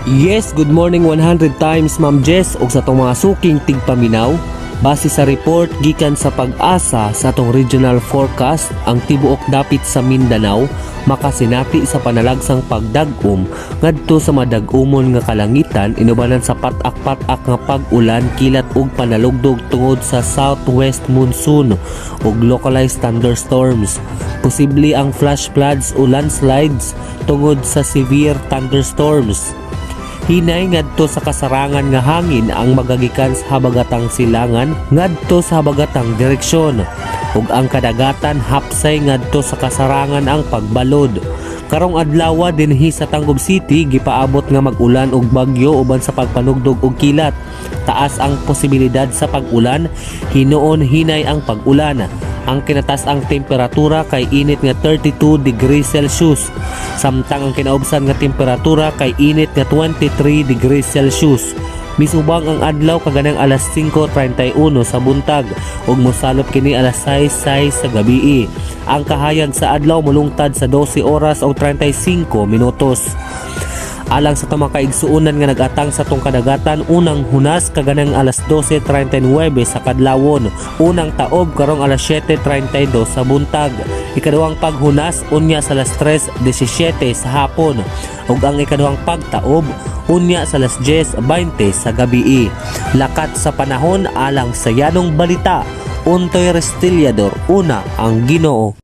Yes, good morning 100 times, Ma'am Jess, ug sa atong mga suking tigpaminaw. Base sa report gikan sa PAGASA sa atong regional forecast, ang tibuok dapit sa Mindanao makasinati sa panalagsang pagdag-om ngadto sa madag-umon nga kalangitan inubanan sa pat-ak-pat-ak nga pag-ulan, kilat ug panalugdog tungod sa southwest monsoon ug localized thunderstorms. Posible ang flash floods o landslides tungod sa severe thunderstorms. Hinay ngadto sa kasarangan nga hangin ang magagikan sa habagatang silangan ngadto sa habagatang direksyon ug ang kadagatan hapsay ngadto sa kasarangan ang pagbalod. Karong adlaw dinhi sa Tangub City, gipaabot nga mag-ulan og bagyo uban sa pagpanugdog og kilat. Taas ang posibilidad sa pag-ulan, hinuon hinay ang pag-ulan. Ang kinataas-ang temperatura kay init nga 32 degrees Celsius. Samtang ang kinaubsan nga temperatura kay init nga 23 degrees Celsius. Misubang ang adlaw kaganang alas 5:31 sa buntag ug mosalop kini alas 6:06 sa gabii. Ang kahayag sa adlaw molungtad sa 12 oras ug 35 minutos. Alang sa atong mga kaigsuonan nga nag-atang sa atong kadagatan, unang hunas kaganang alas 12:39 sa kadlawon. Unang taob karong alas 7:32 sa buntag. Ikaduhang paghunas unya sa alas 3:17 sa hapon. Ug ang ikaduhang pagtaob unya sa alas 10:20 sa gabii. Lakat sa panahon alang sa yanong balita. Untoy Restillador, una ang Ginoo.